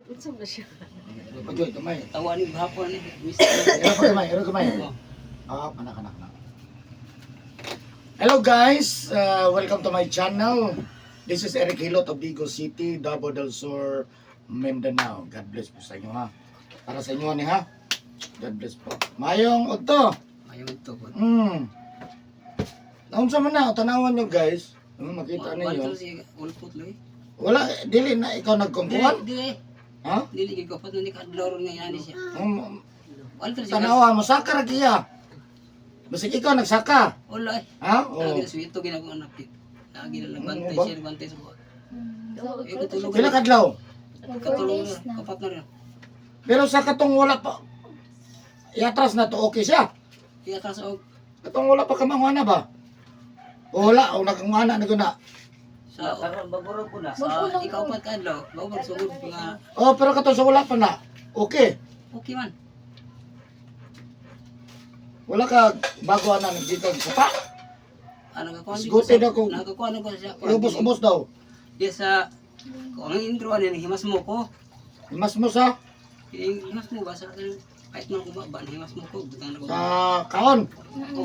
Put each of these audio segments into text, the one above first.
Unsa man siya? Pagyoy, kamay. Tawa ni hapon ni. Miss. Ero pa kamay, ero kamay. Oh. Ah, kanak, kanak, kanak. Hello guys, welcome to my channel. This is Eric Hilot of Digo City, Davao del Sur, Mindanao. God bless po sa inyo ha. Para sa inyo ni ha. God bless po. Mayong udto. Ayaw ito po. Naunsa man na, tanawan nyo guys. Makita ninyo. Si ulpot loy. Wala, dili na ikaw nagkumpuan. Dili, dili. Ha? Dili gid ko pat ni kadlawon nga yani siya. Wala siya. Tanawa mo, saka ra kiya. Basig ikaw nagsaka. Wala eh. Ha? Lagi Oh. na suwito ginagawa anak eh. Lagi na lang Ano bantay ba? siya, bantay sa buwan. Eh, katulog Pila kadlaw? Katulog 4 days na. na. Kapat na rin. Pero sa katong wala pa iatras na to okay siya. Kaya ka sa og Katong wala pa kamangwana ba? O wala o nakangwana na guna. sa Karon baguro po na. sa Magulong ikaw pat kadlaw, bago magsugod nga Oh, pero katong sa wala pa na. Okay. okay man. Wala ka bago ana nagdito sa pa. Ano ka kuan? Sigutin ako. Nakakuan ako siya. Ubos-ubos daw. Di sa kung ang intro ani himas mo ko. Mas mo sa Himas mo ba sa kahit nang kumaba, himas mo ko butang na ko. sa kaon.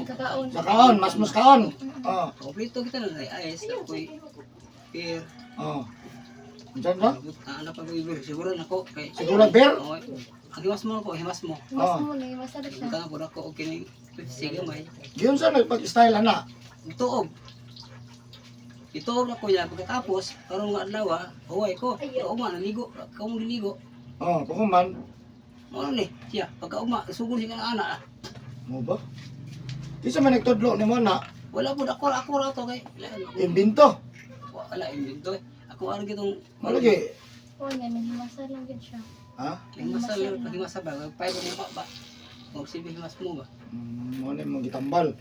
Kakaon. Sa kaon, mas mo sa kaon. Oh, Kompleto kita na ay ayos ako'y beer. oh. Diyan ba? Ano pa beer siguro nako kay Siguro beer? Oo. Ang himas mo ako, himas mo. Mas Oh. mo na, masarap siya. Butang po ako okay ning sige may. Giyon sa nagpag-style ana. Tuog. Ituog ako niya pagkatapos karon nga adlaw ah, huway ko. Pagkaugma naligo, ako mong giligo. Oh, pakuman. Mo ni siya pagkaugma sugod siya nga ana. Ah. Mo ba? Di sa man nagtudlo nimo na Wala po ako ako ra to kay imbinto. wala imbento. Ako ara gitong Malagi. Oo, nga, naghimasar lang gid siya. Ha? Himasa lang, himasa ba? Pay mo ba ba? Magsilbi himas mo ba? Mo na mong gitambal.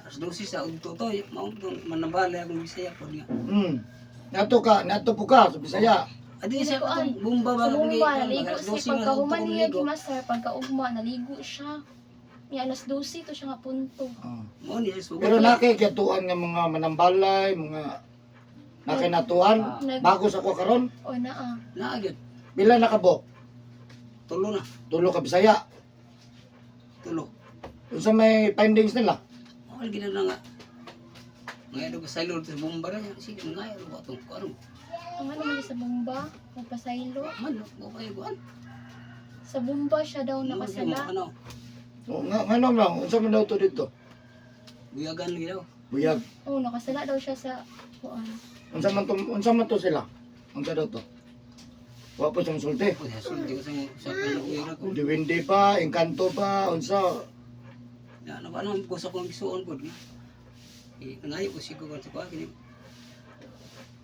Alas 12 sa udto to, mao tong manabala akong Bisaya po niya. Nato ka, nato po ka sa Bisaya. Adi siya Kuan. katong bumba ba Sa Mumba, naligo alas siya. 12 man Pagkahuman udto niya ligo. gimasar, pagkaugma, naligo siya. May alas 12 to siya nga punto. Oh. Mao ni siya sugod. Pero nakay katuan nga mga manambalay, mga nakay natuan bago sa ko karon, O naa. Naa gyud. pila nakabok? Tulo na, Tulo ka Bisaya. tulo. Unsa may findings nila? Mao gid na nga. Ngayon ko sa lord sa bumba ra niya. Sige, ngayon ko atong kuan. Ang ano man sa Bumba, magpasaylo. Man, mo kay kuan. Sa Bumba siya daw nakasala. Ano? O, nga ngano lang, unsa man daw to dito? Buyagan lagi daw. Buyag. Oo, nakasala daw siya sa kuan. Unsa man to sila? Unsa daw to? Wa po siyang sulti. O, sulti ko sa panaguira ko. Diwindi pa, engkanto pa, unsa. Ya, ano ba nang gusto kong gisuon pod nga. Eh, ngayo ko siguro sa kuan kini.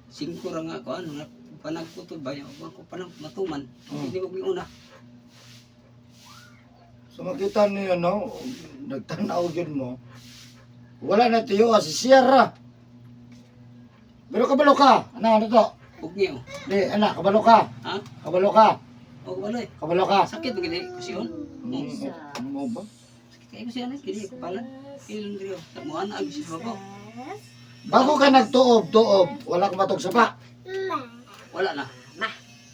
Singko ra nga kuan nga panagputol ba niya ko panag matuman. Hindi ko giuna. So makita niyo no, nagtanaw gyud mo. Wala na tiyo ah, si Sierra. Pero kabalo ka. Ano ano to? Ug niyo. Di, ana, kabalo ka. Ha? Kabalo ka. O wala eh. Kabalo ka. Sakit ba gini ko siyon? Mo ba? Sakit kayo ko siyon eh. Kini pala. Kini lang diri. Mo ana ag siya ko. Bago ka nagtuob, tuob, wala ka matog sapa. Wala na.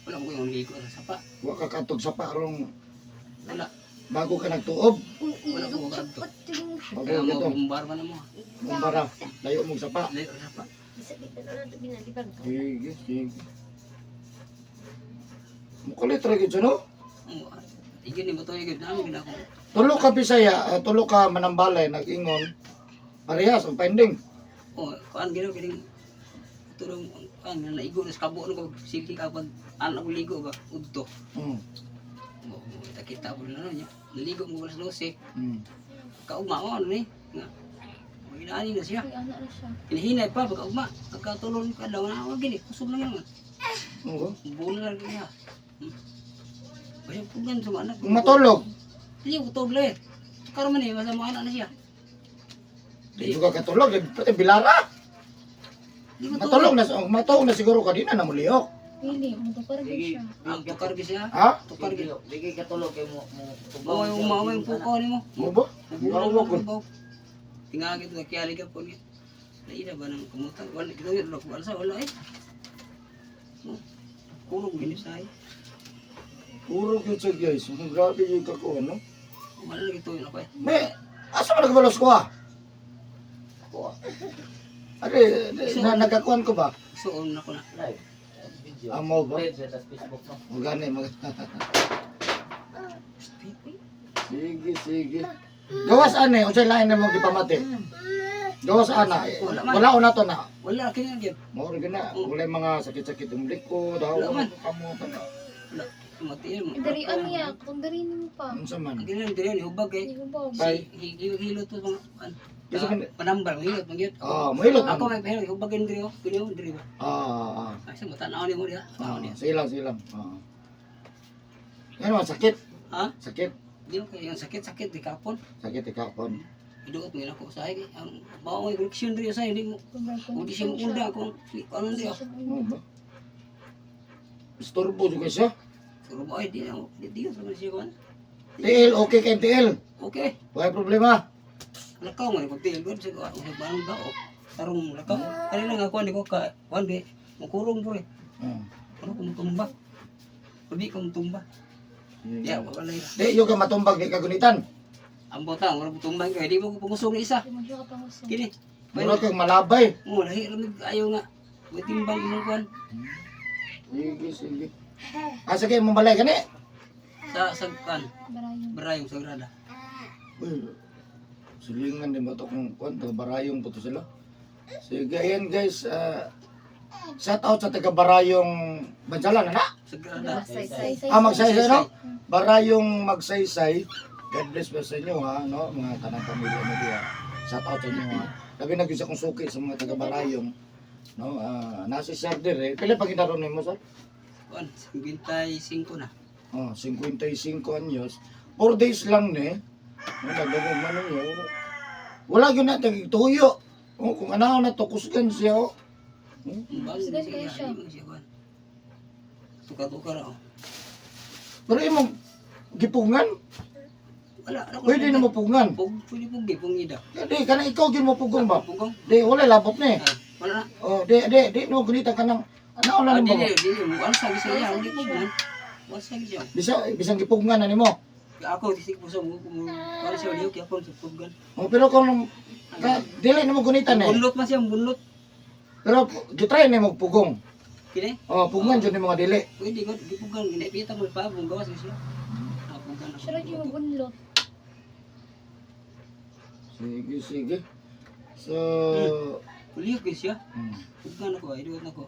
Wala ko yung ligo sa sapa. Wa ka katog sapa rong Wala. bago ka nagtuob. Wala ko kadto. Bago Kaya mo gito. bumbar man mo. Kumpara, layo mong sapa. Layo sa sapa. Sige, sige. Mukulit ra gyud siya, no? Oo. Igin ni mo to igin na mo ginako. Tulo ka Bisaya, tulo ka Manambalay nag-ingon. Parehas ang finding. Oh, kuan gino kining turong kuan nga naigo na sa kabo ko silki ka pag anak ko ligo ba udto. Mo kita kita po na niya. Naligo mo alas 12. Kaugma mo ano ni nga. Inaani na siya. Ay, ana na siya. Hinahinay pa pagkaugma. Pagkatulon ka daw na wag gini kusog lang naman. Oo. Bulo na lang niya. Basta pugan sa anak. Kung matulog, Hindi ko tulog eh. Karon man eh basta mo anak na siya. di juga katulog, di pati bilara. Di ko Matulog na, matulog na siguro ka di na namulihok. Dili, mutukar gid siya. Ang tukar gyud siya. Ha? Tukar gyud. Bigay katulog kay mo mo Mao yung mao yung puko nimo. Mo ba? Mo ba? Tingagi ito, kaya ka po niya. Naina ba ng kumutan? Wala, ito yun, wala sa wala eh. Oh, kulong gini sa. Puro gyud siya, guys. Grabe gyud ka ko, ano? Wala lagi tuyo na ko eh. May, asa man nagbalos ko ah? Are, na, nagkakuan ko ba? Suon na ko na. Live. Video. Amo ba? Live sa Facebook no. O gani, mag... Sige, sige. Gawas ane, unsay lain nimo gipamati? Gawas ana. Wala man. Wala na to na. Wala kini gyud. Mao ra gina, wala mga sakit-sakit ang likod, Wala daw man. kamo kana. Wala. Mati mo. Dirian niya, kung diri mo pa. Unsa man? Gini diri ni hubag kay. Hubog. Kay Hilot to mga an. Kasi kan- Panambal hilot man gyud. Ah, mahilot Ako man. may pero hubag diri oh. Kini oh diri ba. Ah, ah. Ay sa mata na ni mo diha. Ah, Tanaw niya. sige lang, sige lang. Ah. Ano man sakit? Ha? Sakit. Di mo kay ang sakit-sakit di kapon. Sakit ikapon. Iduot mo ako sa kay ang mao may koleksyon diri sa hindi mo. Kung di siya muunda kung ano diri. oh. Ano ba? Istorbo juga siya. Pero ba ay di na di di sa man siya kon. TL, okay kay TL. Okay. Wala problema. Lakaw man pag tiil sa ko sa banong ba o tarong lakaw. Kani lang ako ni ko ka kuan di mukurong pure. Ah. Ano kung tumba? Pagi kung tumba. Ya, wala ira. Di, yung ka matumbag, di ka gunitan. Ang bota, wala mo tumbang kay di mo ko pangusong ni isa. Di mo siya kapangusong. Kini. Mura kang malabay. Mo lahi ra mig ayo nga. May timbang imong kuan Sige, sige. Ah, sige, mabalay ka ni. sa kuan. Barayong. Barayong sagrada. Uy, silingan din ba ito kung kung taga Barayong po to sila. Sige, ayan guys. Shout out sa taga Barayong Bansalan, na? Sagrada. Magsaysay. Ah, Magsaysay, no? Barayong Magsaysay. God bless po sa inyo, ha? No? Mga tanang pamilya mo diya. Shout out sa inyo, ha? Labi na gyud sa akong suki sa mga taga Barayong. No? Ah, nasa sir dire. Pila pag gindaron nimo, sir? Kuan 55 na. Oh, 55 anyos. 4 days lang ni. No, nagdungog man ninyo. Wala gyud na tuyo. Oh, kung ano na to kusgan siya. Oh. Bang Kusgan kayo siya. siya kuan. Tuka-tuka ra oh. Pero imong gipungan, Wala ra ko. pwede na mo pungan. Pug pwede pug pungida. Di kana ikaw gyud mo pugong ba? Pugong. Di wala labot ni. Ah, wala na. Oh, di di di no gunita ka ng ano Ah, lang dili, mo. dili mo. Wala sa siya, hindi pugman. Wala sa siya. Bisa bisan gipugngan na nimo. Ako di ko sa mo kung wala siya lihok ako sa puggan. Oh, pero kung ka, dili na mo gunita ni. Bunlot man siya, bunlot. Pero gitry ni mo pugong. Kini, Oh, pugnan jud ni mga dili. pwede ko gipugan ginaipita mo pa bung gawas siya. Ah, puggan ako. Siya rin yung bunlot. Sige, sige. So, Lihok gyud siya. hmm. Puggan ako ay duot nako.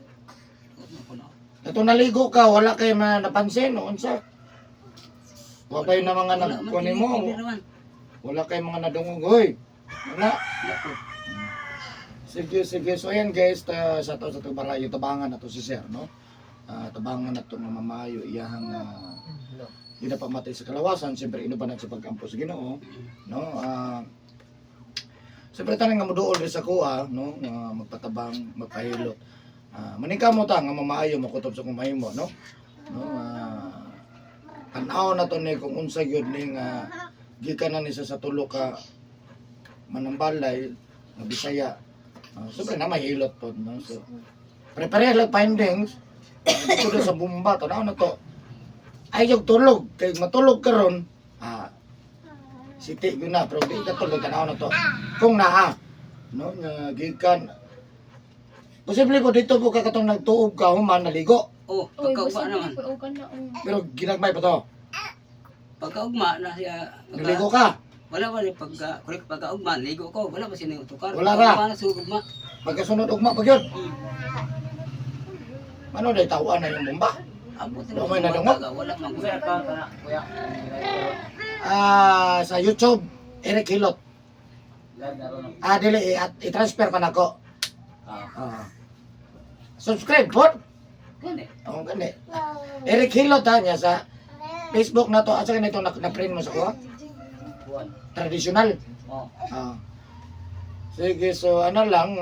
Duot nako na. Ito naligo ka, wala kay ma napansin o unsa. Wa pa na mga Wala man nagkuan kini, mo. kini naman. Wala kay mga nadungog hoy. Wala. Wala ko. Sige, sige. So ayan guys, ta, sa to sa to barayo tabangan na to si sir, no? Ah, tabangan na to nga mamayo iyahang ginapamatay sa kalawasan, siyempre inuban na sa pagkampo sa Ginoo, no? Ah, siyempre tanan nga moduol rin sa kuha, no? Nga magpatabang, magpahilot. Ah, maningkamo ta nga mamaayo makutob sa kumahimo, no? No, tan-aw na to ni kung unsa gyud ni nga gikan na ni sa tulo ka manambalay nga Bisaya. Ah, siyempre na mahilot po, no? So, prepare lang findings. Dito doon sa Bumba, tanaw na to. Ay, yung tulog. Kay matulog karon, ah, siti yun na, pero di ka tulog, tanaw na to. Kung naa, no, nga gikan. Posible po dito po ka katong nagtuog ka, human, naligo. Oh, Uy, pagkaugma posible naman. po ka na. oh. Pero ginagmay pa to. Pagkaugma na siya. Naligo ka. Wala ba ni pagka kurik pagkaugma ligo ko, wala ba siya ning tukar. Wala ra. Pagkaugma na sugma. Pagkasunod, ugma pa yun. Ano dahil tawaan na yung bumba? Abot Wala may nadungog? Wala man. Kuya account na kuya. Ah, sa YouTube, Eric Hilot. Live na ron. Ah, dili, i-transfer pa nako. Ah. Ah. Subscribe po. Gani. Ako gani. Eric Hilot ha niya sa Facebook na to. Asa ka na ito na-print mo sa kuha? Buwan. Traditional. Oh. Ah. Sige, so ano lang,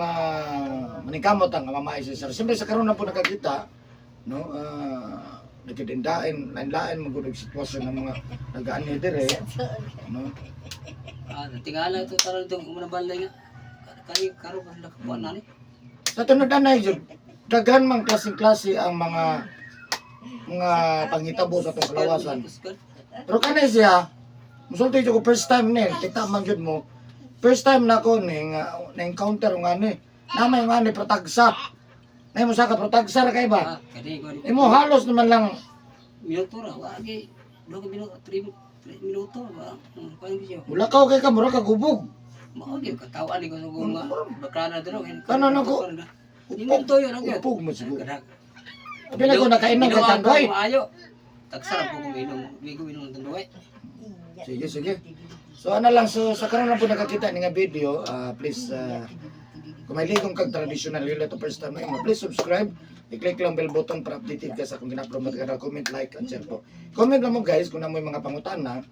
maningkamot ang mamay si sir. Siyempre sa karon na po nakakita, no, nagkadindain, lain-lain magudog sitwasyon ng mga nagaan ni dire, no. Ah, tingala ito taron itong umunang balay nga. Kani karo pa sila kapuan na ni. Sa tunod na yun, daghan mang klaseng-klase ang mga Mga pangitabo sa atong kalawasan. Pero kanay siya, musulti ko first time ni, kita man gyud mo. First time na ko ni nga na-encounter nga ni. Namay nga ni protagsa. Nay mo sa ka protagsa ra kay ba? Ah, kani ko. Imo halos naman lang Minuto ra, wa gi. Duha ka minuto, 3 minuto ba. Kuan siya. mulakaw kay ka mura ka gubog. Mao gyud katawan ni ko sa mga baklana dito. Tanan ako. Nimong toyo na gyud. Upog mo siguro. Abi na ko nakainom kay Tanduay. Maayo. Tagsarap ko kung inom. Di ko inom ng Tanduay. Sige, sige. So ano lang, so sa karon lang po nakakita ni nga video, please, kung may ligong kag traditional hila to first time na imo, please subscribe. I-click lang bell button para updated ka sa akong gina-upload mga comment, like, and share po. Comment lang mo guys kung na may mga pangutana,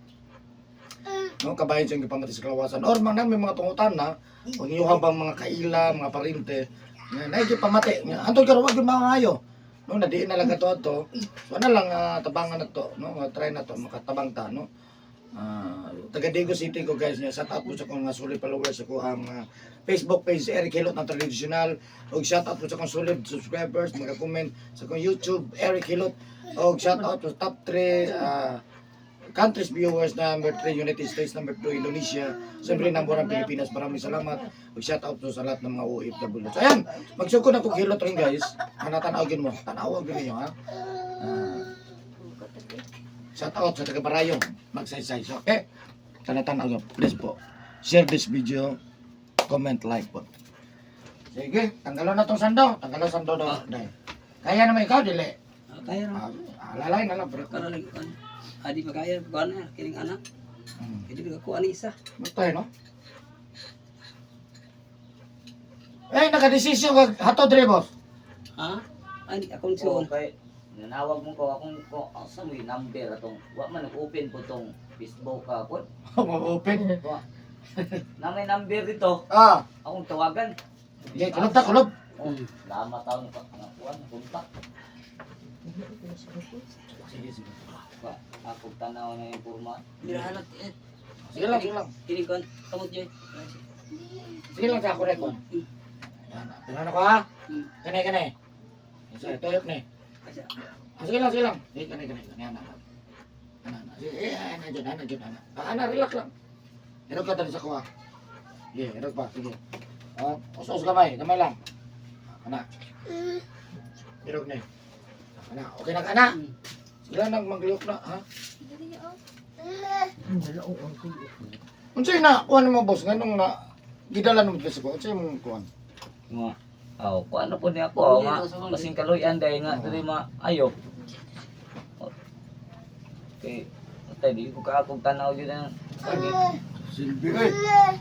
no, kabayan sa inyong pamati sa kalawasan or mga may mga pangutana o inyong bang mga kaila, mga parente nga naigi pamati nga antod karon wag gyud maayo, no, nadiin na lang ato ato. So ano lang, tabangan na to, no. Try na to makatabang ta, no. Taga Diego City ko guys niya. Shout out po sa akong mga solid followers sa akong Facebook page Eric Hilot ng Traditional, og shout out po sa akong solid subscribers mga comment sa akong YouTube Eric Hilot, og shout out po sa top 3 countries viewers: number 3 United States, number 2 Indonesia, siyempre number 1 Pilipinas. Maraming salamat ug shout out po sa lahat ng mga OFW. So ayan, magsugod na kog hilot rin guys. Ana, tanawagin mo, tanawag ninyo ha. Shout out sa taga Barayong, magsaysay. So, okay, tanatanaw, please po share this video, comment, like po. Sige, tanggalon na tong sandaw, tanggalon sandaw daw. Dai. Kaya naman ikaw dili. Ah, kaya ra. Alalay na lang pero. Karon lagi kuan. Adi pa kaya kuan na kining anak. Hindi ko kuan isa. Matay, no? Eh, nakadesisyon ka hatod dre, boss. Ha? Ani akong Oo, suon. kay nanawag mo ko akong ko asa mo yung number atong wa man nag-open po tong Facebook ka po. Open. Wa. Na may number dito, akong tawagan. Okay, kulob ta, kulob. Oh, lama taon pa nga kuan kontak. Sige, sige. Wa akong tanaw na imporma. Dirahanat eh. Sige lang, sige lang. Kining kuan kamot joy. Sige lang sa ako rekon. Yan, tingnan ako ha. Kani, kani. Isa, tuyok ni. Asa. Ah, sige lang, sige lang. Sige, kani, kani. Kani, ana. Ana, ana. Sige, eh, ana, dyan, ana, dyan, ana. Ah, ana, relax lang. Irog ka dali sa kuha. Sige, irog pa, sige. Ah, us-us gamay, gamay lang. Ana. Irog ni. Ana, okay na ka, ana. Sige lang, nang magliyok na, ha? Dali, oh. Unsay na, kuan mo boss, nganong na, gidala mo dito sa kuha, unsay mong kuan? Nga. Aw, kuan na po niya ako aw, nga kasing kaluyan dahil nga diri ma ayo. Okay. Atay di ko ka akong tanaw jud ang kani. Silbi, eh.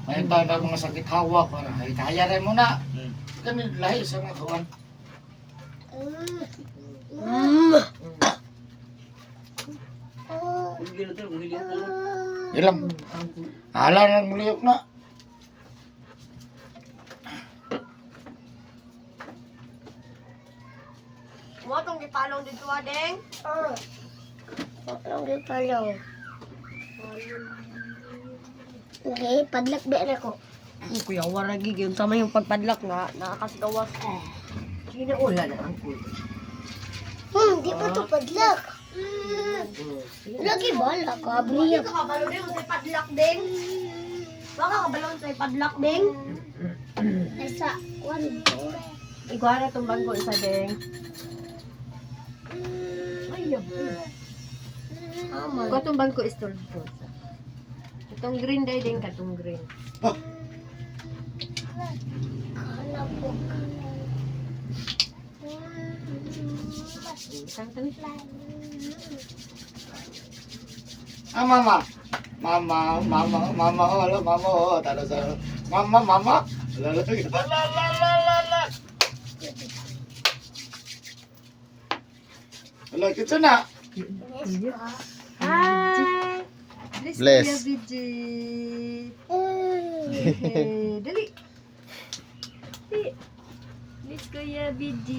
Ngayon tayo na mga sakit hawak, para ay, kaya rin mo na. Kani lahi sa mga kuan. Huli na to, huli na to. Ilang? Hala na muliyok na. Mo tong gipalong dito adeng. Ang gipalong. Okay, padlak ba na ko? Kuya, wala gigi unsa man yung pagpadlak nga nakakasgawas. Kinaula na ang kuya. Di pa to padlak. Lagi bala ka, abriya. Ka kabalo din sa padlak ding. Baka kabalo sa padlak ding. Nasa one door. Iguara tong bangko isa ding. Ay, Aman. Katong bangko is tulpo. Katong green day ding katong green. Kalabok. Isang tawi. Ah, mama. Mama, mama, mama, oh, hello, mama, oh, talo sa, mama, mama. La, la, la, la, la, la, la. Hala, kitso na. Hi. Bless. Kuya BJ. Hey, dali. Dali. Bless Kuya BJ.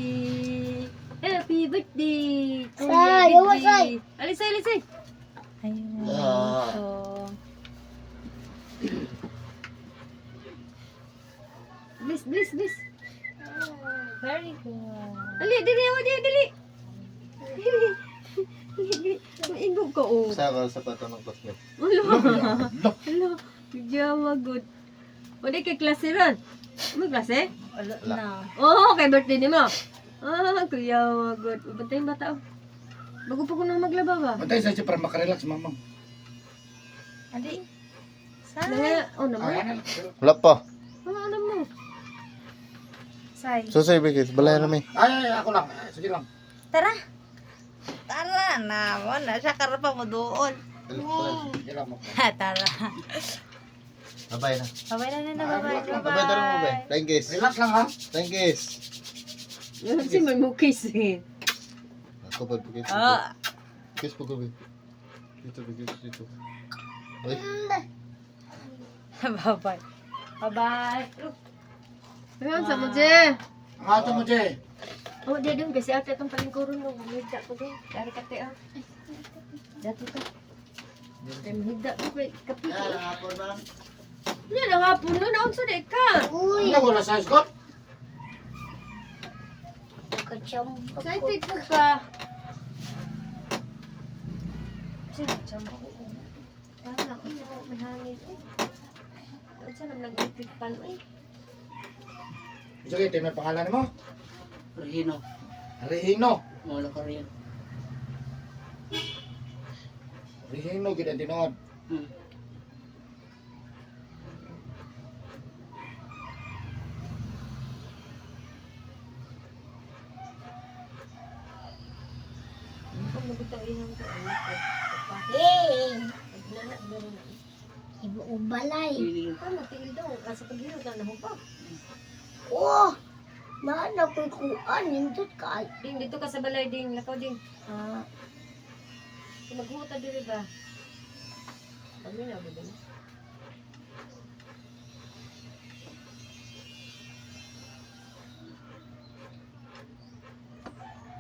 Happy birthday, Kuya Say, BJ. oh, say. Alisay, alisay. Ayun. Ah. So, Bless, bless, bless. very good. Dali, dali, oh, dali, dali. ka oh. Sa ako sa pato ng classmate. Wala. Lo. Wala. Kuyawa good. Wala kay klase ron. May klase? Wala Wala. na. Oo, kay birthday ni mo. Ah, kuyawa good. Bantay yung bata oh. Bago pa ko nang maglaba ba? Bantay sa siya para makarelax, mamang. Adi. Say. Nanga, oh naman. Ay, ano? Wala pa. Ano alam mo? Say. So say bigis, balay na mi. Ay, ay, ako lang. Ay, sige lang. Tara. Tara na, wala siya karapa mo doon. Sige lang. Tara. Babay na. Babay na na, babay. Babay tara mo babay. Thank you. Relax lang ha. Thank you. Kasi may mukis eh. Ako pa bigis. Ah. Kiss po gabi. Dito bigis dito. Ay, Babay. Babay. Ayun, sa mo, Je. Ang ato mo, Jay. Oh, di dun kasi ate itong palingkuron mo. Mahigda ko dun. Dari ka te ah. Dato ka. Ay, mahigda ko kay kapi. Yan ang hapon nun. Naon sa di ka? Uy, Ano wala sa Scott? kachamba ko. Excited ko ka. Sino? Parang ako na may hangin. Eh. Unsa naman nag-electric pan eh. Sige, ito may pangalan mo. Rehino. Rehino. Wala ka rin. Rehino, gid ang tinuod. Hmm. Ang nagutang inang ko. Hey, Nagnana meron na. ibuubalay. Paano tiil daw? Kasi paghilot na nahupag. Oh, naana ko'y kuan, nindot ka. Ding, dito ka sa balay ding. Lakaw ding. Ah, Maghuta diri ba? Kami na ba din?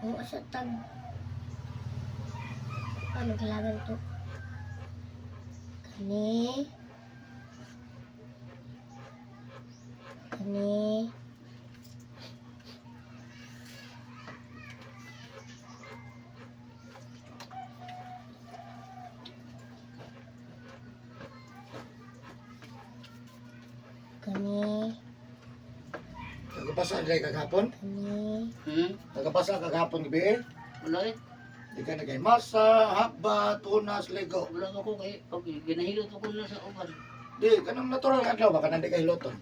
oo, sa tag. Ano kailangan to? Kani. Kani. Kani. Nagapasa dili kagapon? Kani. Hmm? Nagapasa kagapon gabi eh. Wala eh. Di ka nagay masa, hakba, tunas, ligo. Wala ako kay pag ginahilot ako na sa uban. Di, kanang natural ka adlaw ba kanang di ka hiloton.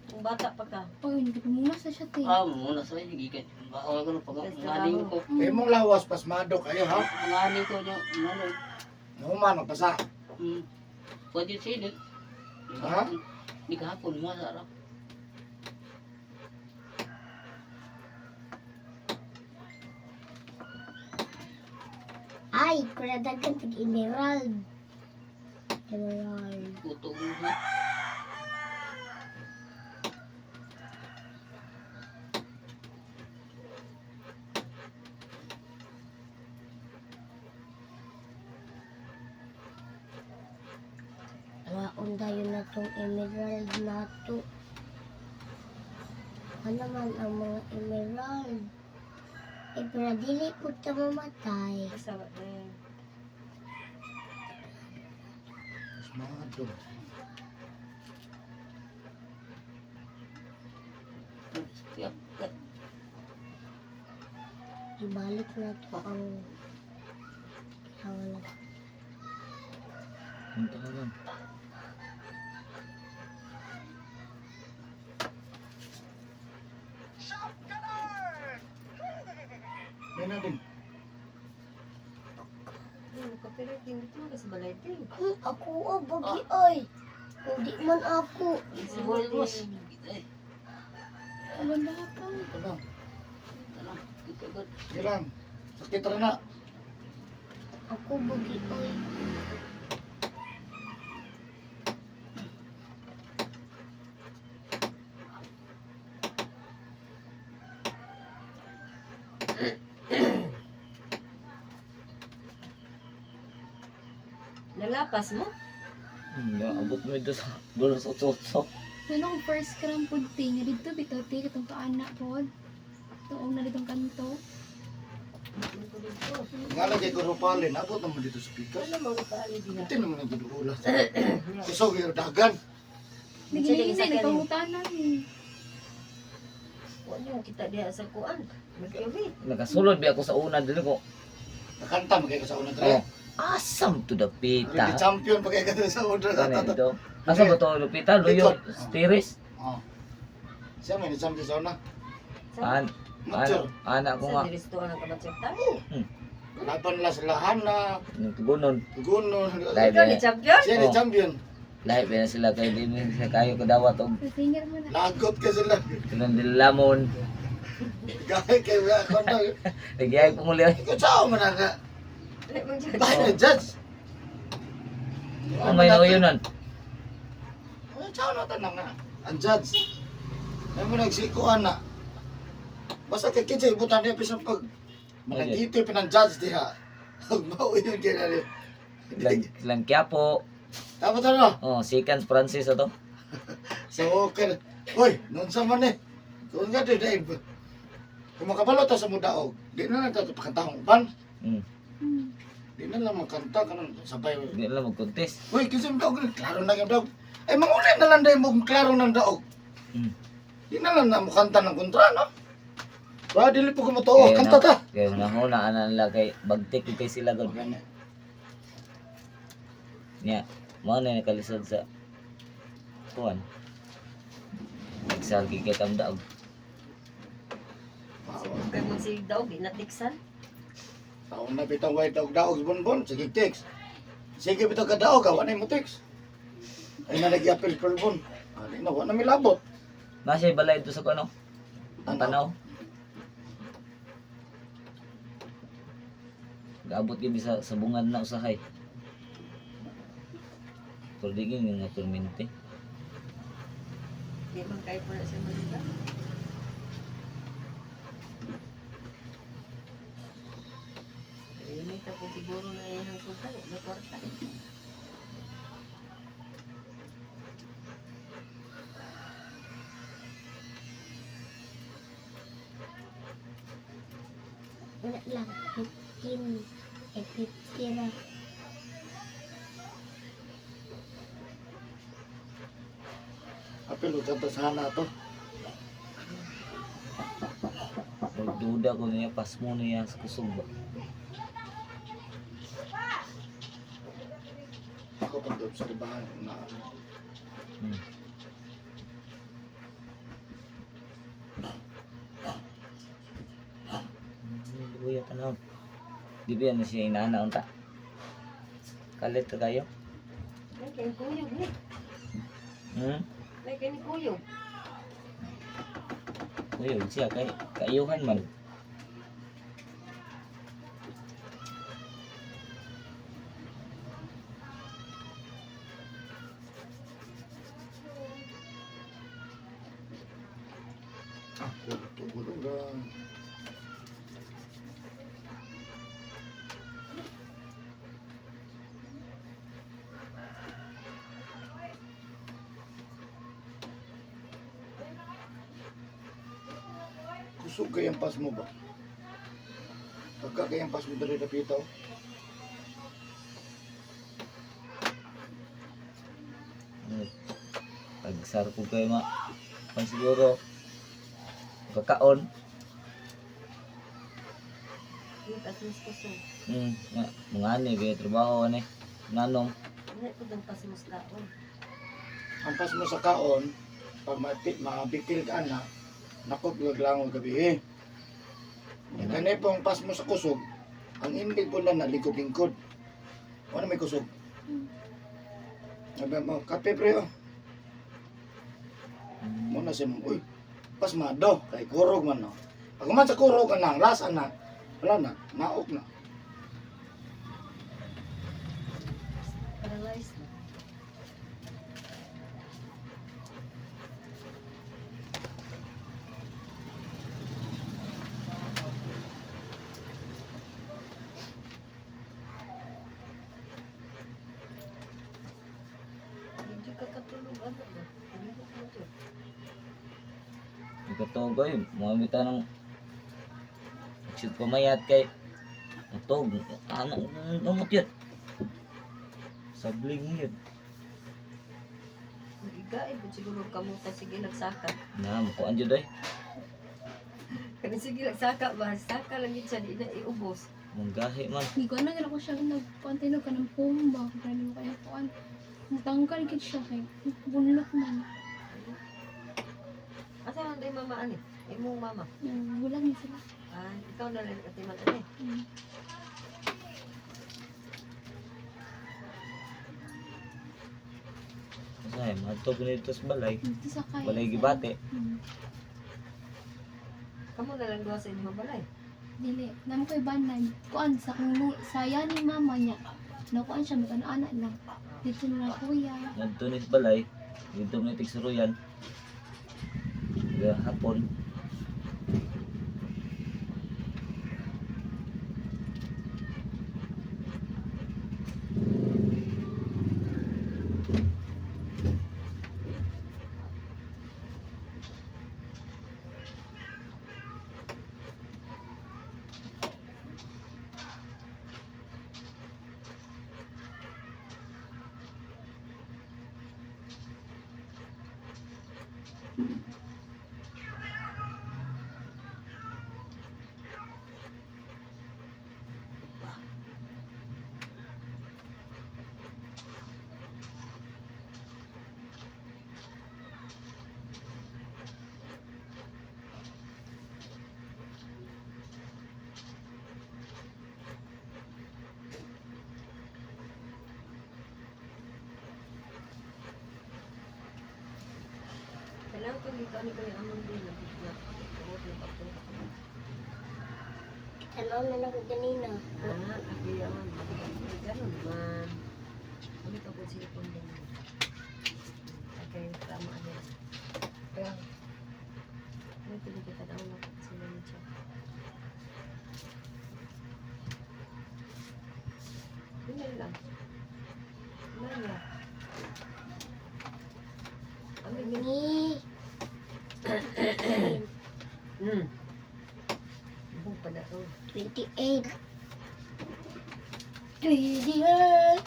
Kung bata pa ka. Pag hindi ko muna sa siya, te. Ah, muna sa inyo gikan. Bawal ko na pag nganing ko. Kay mong lawas pasmado kayo ha. Nganing ko niya, ano. Nahuman magpasa. Hmm. Pwede silip. Ha? Di kahapon masarap. Ay, kuradagan tag emerald. Emerald. Puto mo ha. Waon dayon na tong emerald na to. Ano man ang mga emerald? Eh, pero dili po ta mamatay. Asawa din. Pasmado. Tiyak. Ibalik na to ang kailangan na. Punta ka lang. May na din. Ding, copyright ding. Dito ka sa balay ding. Ako oh, bagi ay. Hindi man ako. Siguro boss. Eh, Wala ka. Ito lang. tara. Ito agad. Sige lang. Sakit ra na. Ako bagi ay. Nalapas mo? Abot mo ito sa dulo sa otso. Pero akong first cramp po, te. Nga dito, bitaw, te. Katong kaanak po. Tuong na ditong kanto. Nga lagi ko rupalin, abot naman dito sa pikas. Ano mo paali diha? Hindi naman ang ginuulas. Kusog yung dagan. Naghihinay, nagpangutanan eh. Wa niyo kita diha sa kuan. Mercury. Nakasulod bi ako sa una dili ko. Nakanta magkaya ka sa una tre. Oh, asam to the Hindi pita. champion pagkaya ka sa una. Ano ito? Asa ba to lupita? Luyo, Stiris. Oh. Siya may champion sa una. An, Mature. ana ko Sa nga. diristo ang kabatsyon. Laban nila sila Hana, Tugunon. Guno. Live Ikaw ni na. champion? Siya ni Oh. champion. Lahi pa na sila kay di na sila kayo kadawat og Sa singer mo na. Lagot ka sila. silang lamon. Gaya kay ako na. Nagyay po muli. Ikaw sao man ang Dili man judge. Bahay na judge. Ang may nauyonan. Ay, Sao na tanang nga. Ang judge. Ay mo nagsikuan na. Basta kay kitsa ibutan niya bisan pag managito pa ng judge diha. Ug mao yun kay nari. Silang Quiapo. Tapos ano? Oh, Sikans Francis ato. So okay. Uy, noon sa man eh. Kung nga di dahil kung makabalo ta sa mudaog, di na lang ta pakantahong uban. Di na lang makanta kanang sabay. Di na lang mag-contest. Uy, kasi yung daog, klaro na yung daog. Ay, mangulay na lang dahil mo klaro ng daog. Di na lang na mukanta ng kontra, no? Ba, dili po kumutuo, Kaya kanta ta. Kaya una-una ana nila kay bagtik kay sila gud. Nya, mao na nakalisod sa kuan. Nagsal kay kay tamdaog. Kay mo si daog ginatiksan. Taon na bitang white daog daog bonbon, sige text. Sige bitang kadaog, awa na mo text. Ay na nagyapil bonbon. Ali na, wa na milabot. Nasa balay ito sa kuno. Ang tanaw. Gaabot gid sa sabungan na usahay. Pero di gyud nga permente. Di man kay po na siya malita. Ay, may tapo siguro na iyang suka, may kwarta. Wala lang. 15. Eh, 50 ra. Apil, kanta sana to. Magduda ko niya pasmo niya sa kusog ba. Ako pag obserbahan na ano. Luya tanaw. Di ba yan na siya inaana unta? Kalit ka kayo? May kay kuyog ni. Hmm? May kay ni kuyog. Uy, siya kay kaiyuhan man. Ah, tulog. Kusog kayang pas mo ba? Pagka kayang pas mo dali dapitaw. Pagsarko kayo ma. Pan siguro kakaon. Yung pasmos kusog. Nga, mga ani kay trabaho ani. Nanong Wala ko dang pasmos kaon. Ang pas mo sa kaon, pag mabikil ka na, nakop lang gabi eh. Kani po ang pas mo sa kusog, ang indig po na nalikod-lingkod. Wala may kusog. Sabi mo, kape pre oh. Muna siya nung, uy, pasmado, kay kurog man no. Pag man sa kurog ka na, lasa na, wala na, naok na. Paralyzed na. Hindi ka katulog ano ba? Tulog mo dyan. Ikatugoy, mga bita ng shoot pamayat kay Matog, ano, umot yun. Sabling yun. Igain po siguro kamuta sige nagsaka. Na, mukuan jud ay. Kani sige nagsaka ba? Saka lang yun siya di na iubos. Manggahi man. Hindi ko na ko siya nagkuan tinog ka ng pumba. Grabe mo kayo kuan. Natanggal gid siya kay bunlok man. Asa lang day mama ani? Imong mama. Yung Wala ni sila. Ay, ikaw na lang ati man ani. Kasi matog nito sa balay. Dito sa kay. Balay gibate. Kamo na lang duha sa inyong balay. Dili, namo kay banan. Kuan sa kung saya ni mama niya. Nakuan siya mag-ana lang. Dito na lang kuya. Ngadto ni sa balay. Dito ni tigsuruyan. Ga hapon. Kailangan ko dito ani kayo among din na kumot na pa ko. Tanaw na lang ko ganina. Ah, abi amon. Ganun man. Ano ka po sila pong din. Okay, tama ani. Pero ano pili kita daw na sila ni siya. Yun lang. Maya. Amin yun. Ni. Buong pa na to. 28. 28.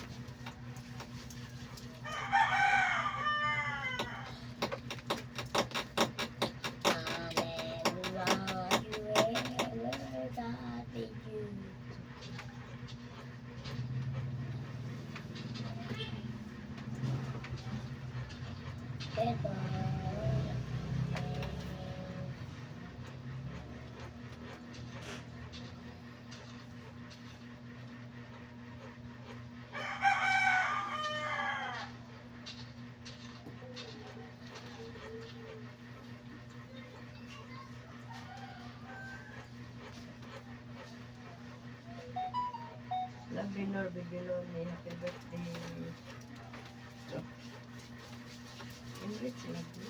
Love you, Nor, baby Loni. Happy birthday. Enrich, love you.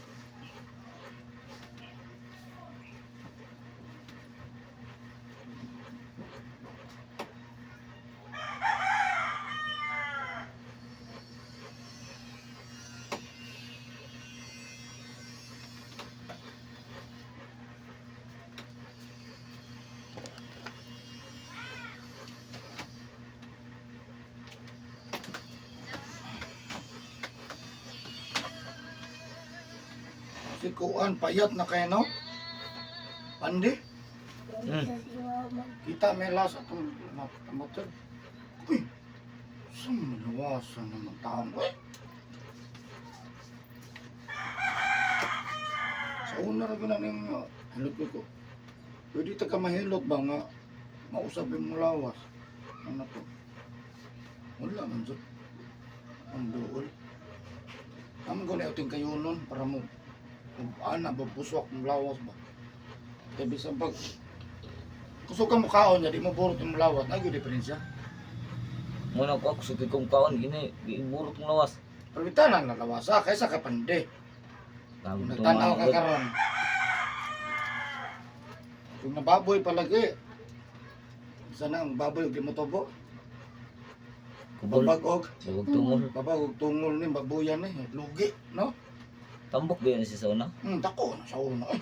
Si Kuan, payat na kayo, no? Pandi, kita may lasa itong motor. Uy, saan malawasan naman taon? Uy! Sa una rin ko na ning hilot ko ko. Pwede ta ka mahilot ba nga mausap yung lawas? Ano to? Wala man dyan. Ang duol. Ang ko na uting kayo nun para mo ana ba buswak ng lawas ba? Kaya bisan pag kusog ka mo kaon niya, di mo burot yung lawas. Ay, good diferensya. Muna ko ako sugay kong kaon gini, giburot kong lawas. Pero bitanan na lawasa, kaysa ka pande. Tawag Kung to nagtanaw ka mga karon. Kung nababoy palagi, sana ang baboy og di mo tubo. Kubol, Babag og, babag tungol. babag og tungol ni babuyan ni, lugi, no? Tambok ba yun siya sa una? Dako na sa una. Ay.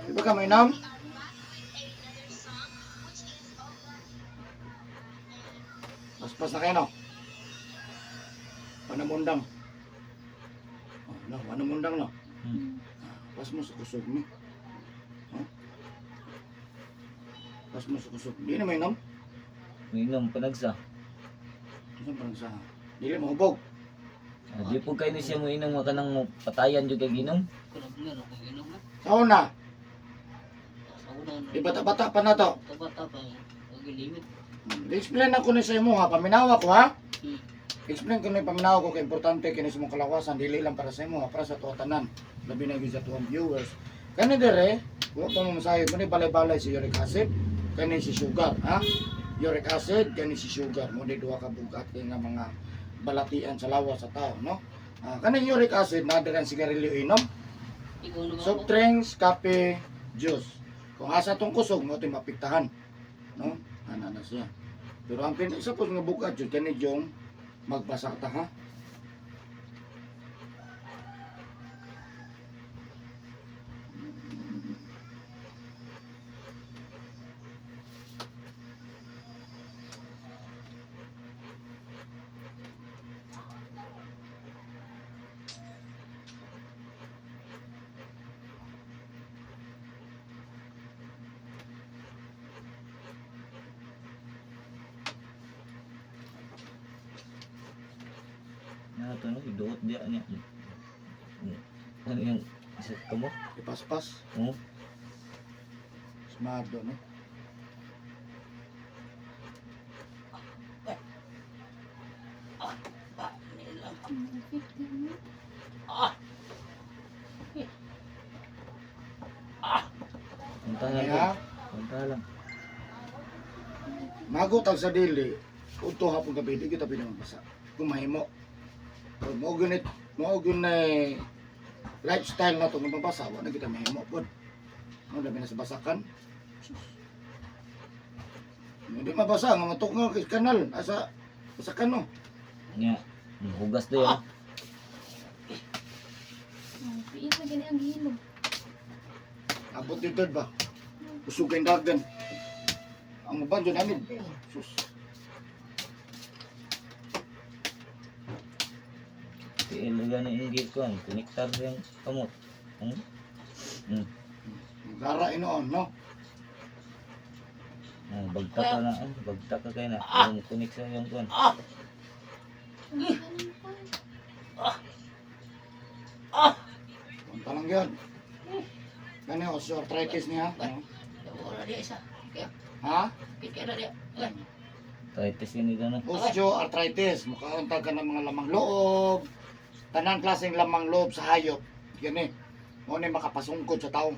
Di ba ka mainam? Paspas na kayo, no? Panamundang. Oh, no, panamundang, no? Hmm. Pas mo sa kusog ni. Huh? Pas mo sa kusog. Di na mainam. Minom panagsa. Saan parang sa... Dili mahubog. Ah, di po kayo ni siya mo inom nga kanang mo patayan jud kay ginom. Kurang nga ako ginom na. Sa una, Sa una di bata-bata pa na to. Bata pa og limit. Explain ako ni sa imo ha, paminawa ko ha. Hmm. Explain ko ni paminawa ko kay importante kini sa imong kalawasan dili lang para sa imo ha, para sa tuwa tanan. Labi na gyud sa tuwang viewers. Kani dire, wa pa mo masayod mo ni balay-balay si uric acid, kani si sugar ha. Uric acid, kani si sugar mo ni duha ka bugat kay nga mga balatian sa lawas sa tao, no? Ah, kaning uric acid na ang sigarilyo inom, Ikaw na ba soft ako? drinks, kape, juice. Kung asa tong kusog mo ito'y mapiktahan. No? Ana na siya. Pero ang isa po nga bugat jud kani yung magbasa ta ha. Na to no, iduot diya niya. Ano yung isa kamo? Ipaspas. Oh, Smardo no. 50 no? punta lang. Kaya Punta lang. magutag sa dili udto hapon gabi di kita pwede magbasa. Kung mahimo. Pero mao gyud mao gyud na lifestyle na to nga mabasa wa na kita mahimo pod. No, labi na sa basakan. Sus. Hindi mabasa nga matok nga kay kanal asa basakan no. Nya, hugas do yan. Oh, piil na gani ang gihilom. Abot dito ba? Usog kay dagan. Ang uban jud namin. Sus. Tiil na yung gate ko, konektar yung kamot. Hmm? Hmm. Gara inoon no. Oh, bagta ka na, oh, bagta ka kay na. Yung connect sa yung kuan. Ang ganun pa. Punta lang yun. Kani osteoarthritis niya. No? Wala diya isa. Ha? Kaya na diya. Ay, Arthritis yun ito na. Osteoarthritis. Mukhaon ka ng mga lamang loob. Tanan klaseng lamang loob sa hayop. Yan eh. Mo ni makapasungkod sa tao.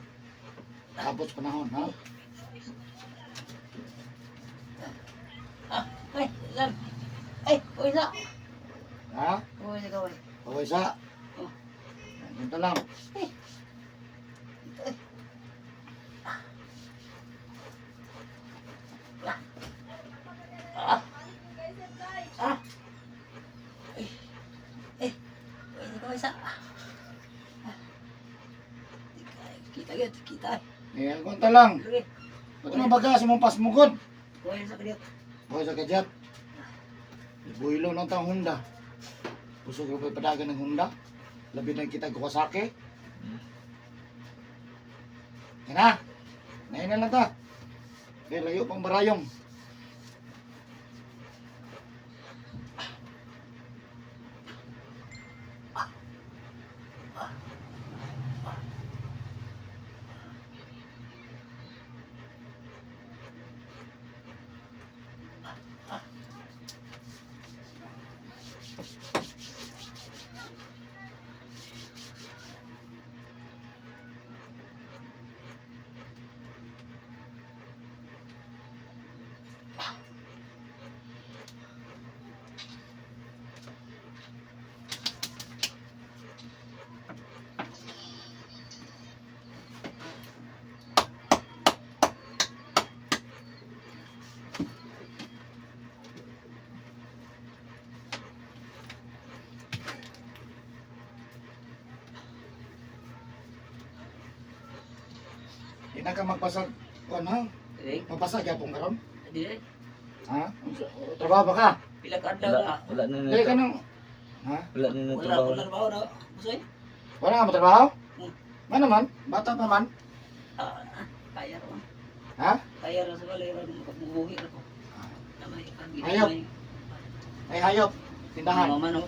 Tapos panahon, ha? ay, lan. Ay, uy na. Ha? Uy, sa kaway. Okay sa. Punta lang. Uy, sa kaway sa. Kita gyud, kita. Eh, punta lang. Lagi. Ba't mabaga sa mong pasmugod? Uy, sa kadiot. Okay sa kadyat. Ibuhilo ng tang Honda. Busog ko padagan ng Honda. Labi na kita Kawasaki. Yan na. Ngayon na lang ta. Kaya layo pang barayong. Di na ka magpasag kuan ha? Eh, Magpasag gyapon karon? di eh. Ha? Trabaho ba ka? Pila ka adlaw Wala, na. wala na Dili ka na. nang ha? Wala na na Wala trabaho. ko trabaho na. Busoy. Wala ka matrabaho? Hmm. Man naman, bata pa man. Ah, kaya ra. Ha? Kaya ra sa balay ra makabuhi ra ko. Namay Hayop. Ay hayop. Tindahan. Mama no.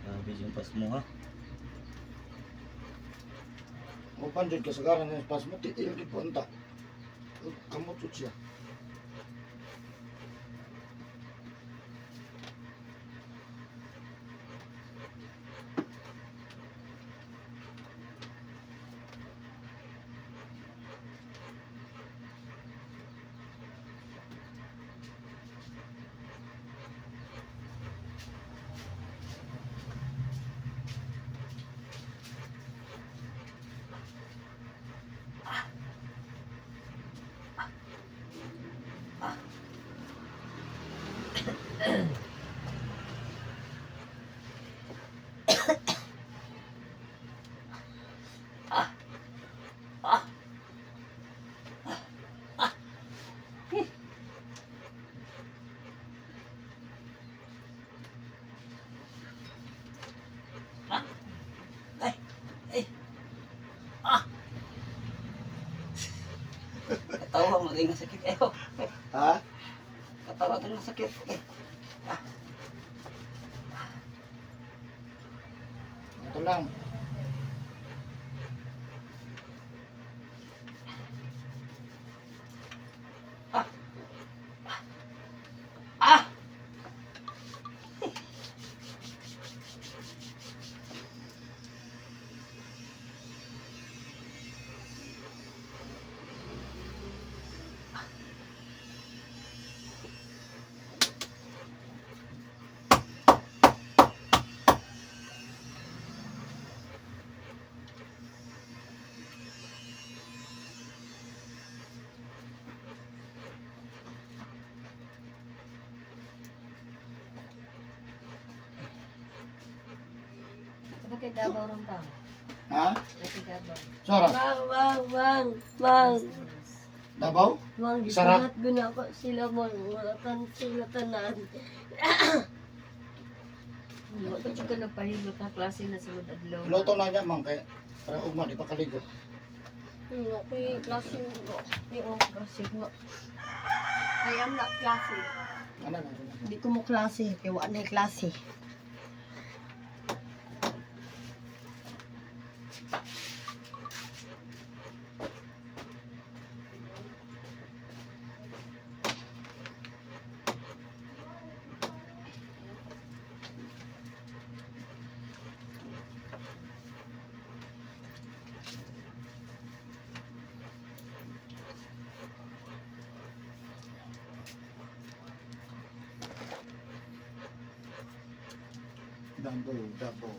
Grabe yung pas mo ha. Upan jud kasagaran ng pas mo tiil gid po unta. Kamot jud siya. Katawa mo rin sakit eh. Ha? Katawa ka ng sakit. Eh. Ito lang. Ah! Bakit Davao ron pa? Ha? Bakit Davao? Sora, Bang, bang, bang, bang. Davao? Bang, Sarap. gisulat guna ko sila bang. Mga tan sila tanan. Wa pa jud ka nagpahilot na klase na sulod adlaw. Luto na niya man kay para ugma di pa kaligo. Ano ko yung klase ko. Yung klase mo. I am not klase. Ano na? Ano na. Hindi ko mo klase. Kaya wala na yung klase. Davao, Davao.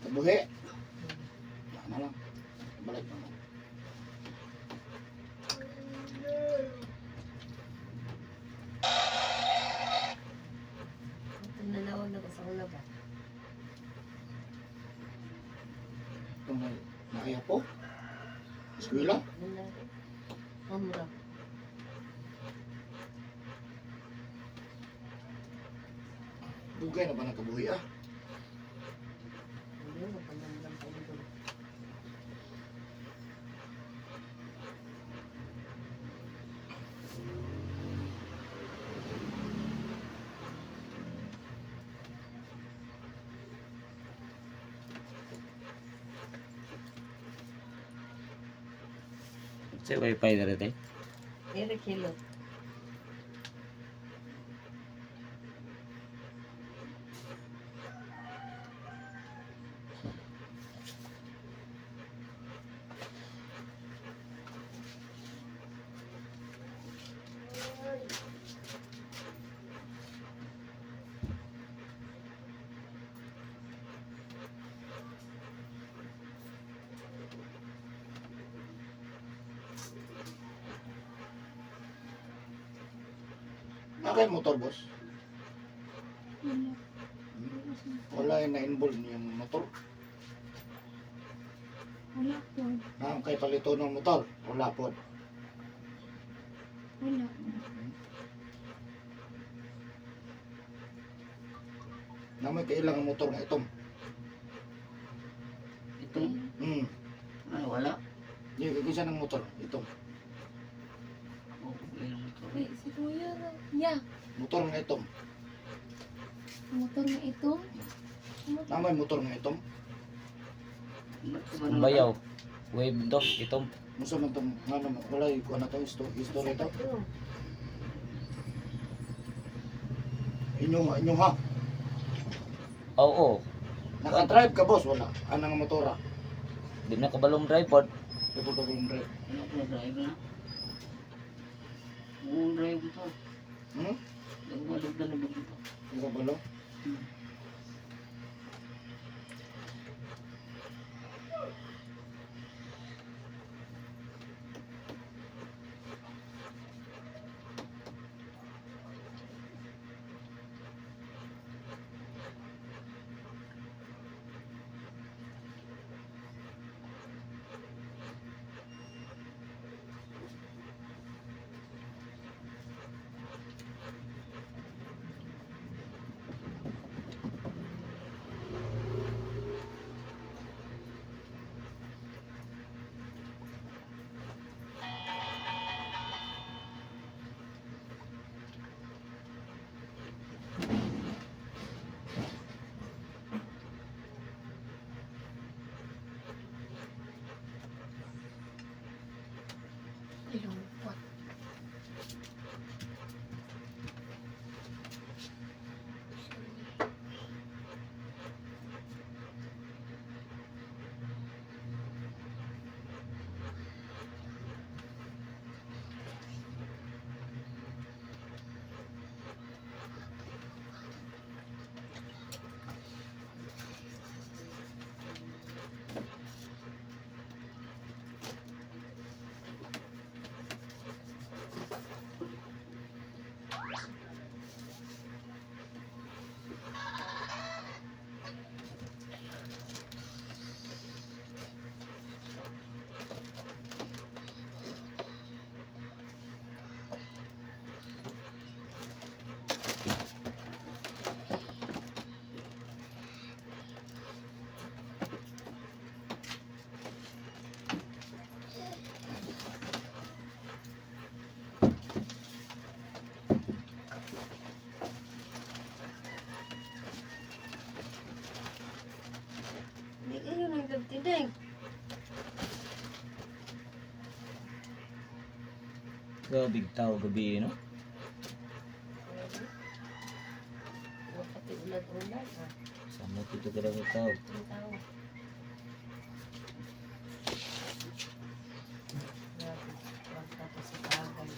Tabuhi. Ano lang. Balik na lang. Nanawag na ko sa una ba? Itong nakaya po. Eskwela. Nanawag. Amra. Dugay na ba nagkabuhi ah? Hindi mo pandamdam pa ito. Sa wifi na rin eh. Eric Hilot. Na kay motor, boss? Wala. Wala yung na-involve yung motor. Wala po. Na kay palito ng motor. Wala po. Wala. Na may kailangan motor nga itom. Ito, ay, wala. Di kay kinsa ng motor itom. Oh, ilang motor. Wait, si kuya ra. Yeah. Motor nga itom. Motor nga ito. Na may motor nga itom. Bayaw. Wave do itom. Unsa man tong ngano man wala yung kuan na to history to. Inyo inyo ha. Oo. Naka-drive ka boss wala. Anang motora. Di na kabalong drive pod. Di ko kabulong drive. Ano ko drive na? Oo, drive to. Hmm? Nagbalog na nabog ito. Di ka balo? Lupot. Hindi kayo nang gabtideng. Grabe tao gabi no. Wakati ulan-ulan. Ah. Sama dito grabe tao. Ang tao. Grabe. Wag tapos sa tagay.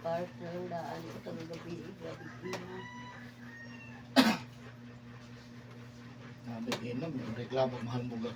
Ay, part ng daan ko tabi gabi. Grabe ina. Nabi inom yung reklamo mahal mo ga.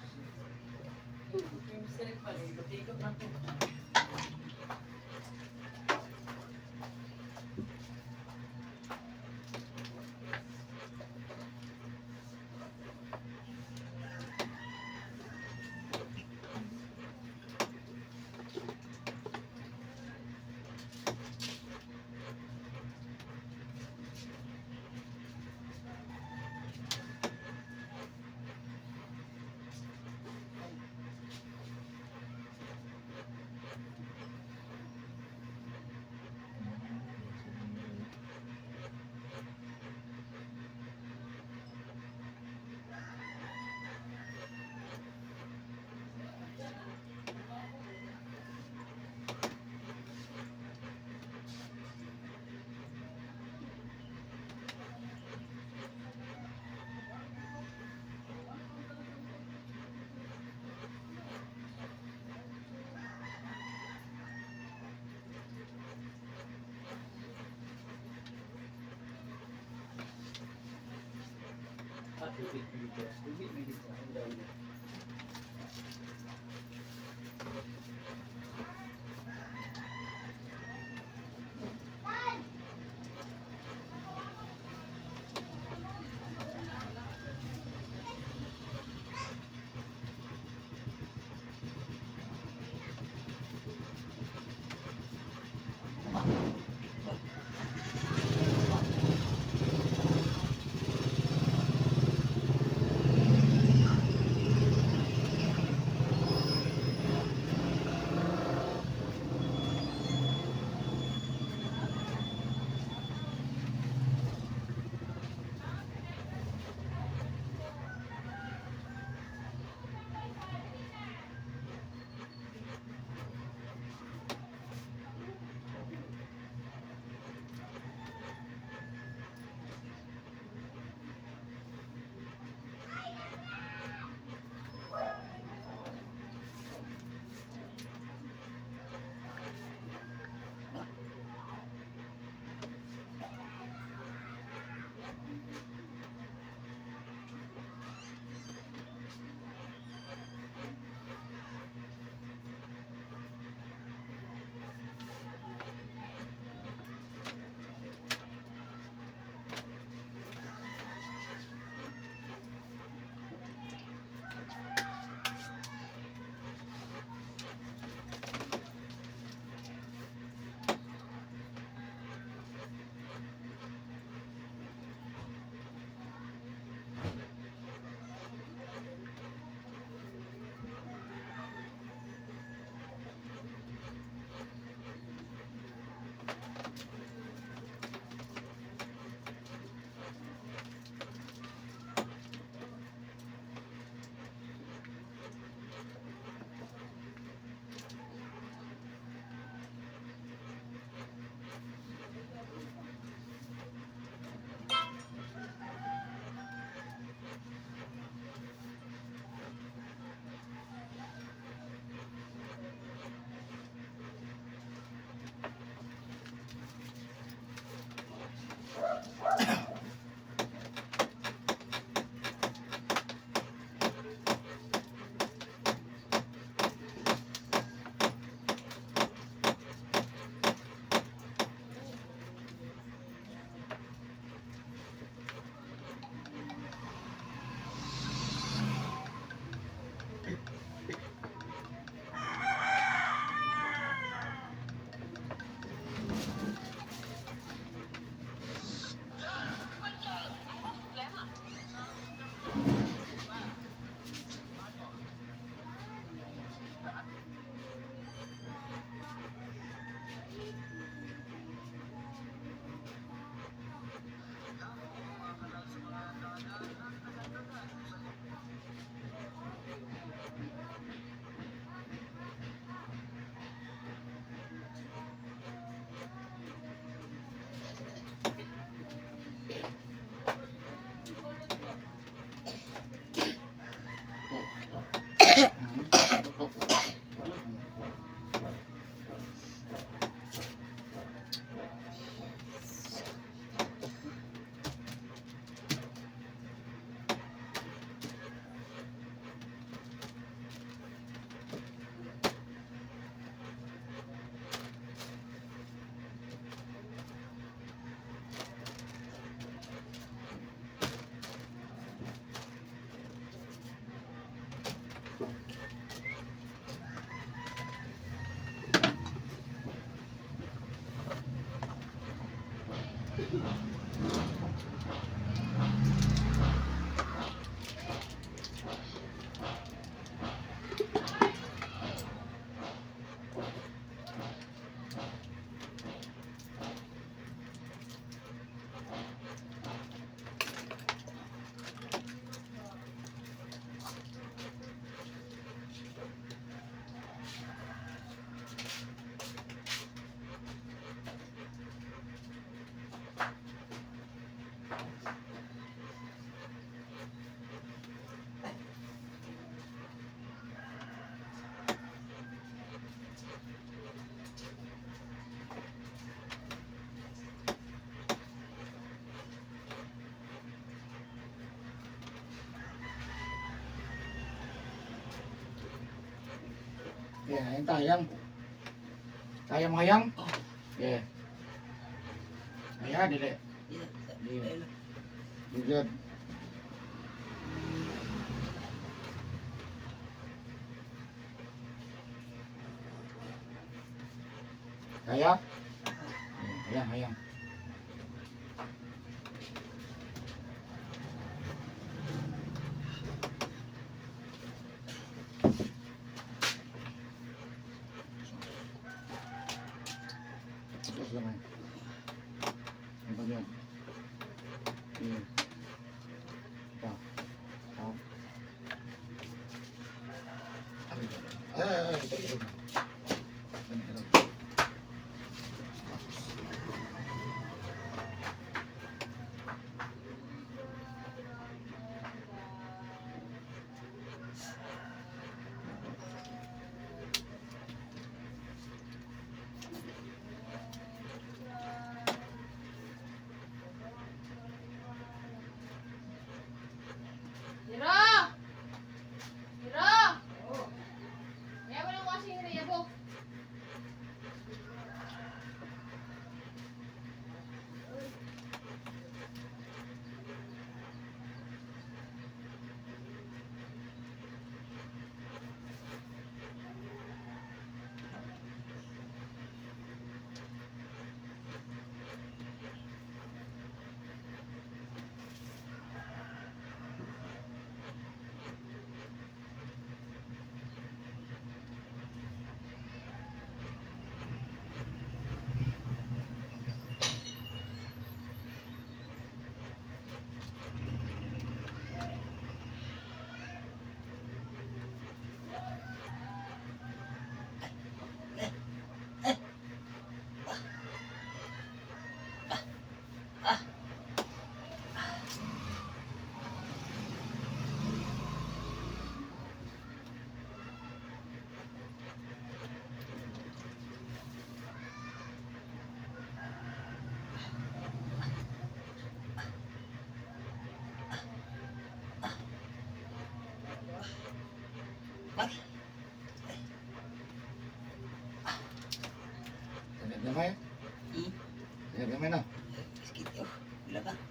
Yeah, ayun tayang. Kaya mo hayang? Yeah. Ayan, dili. Yeah. You good. Kaya? Ayan, ayan. Tapos lang eh. Ang ba yan? Ayan. Pa. Pa. Ay, ay, ay, ito, ito. Ito, ito. Hira! Hira! Kaya mo lang washing area po. Gamay. Hmm? Gamay na. Sakit yo. Wala ka.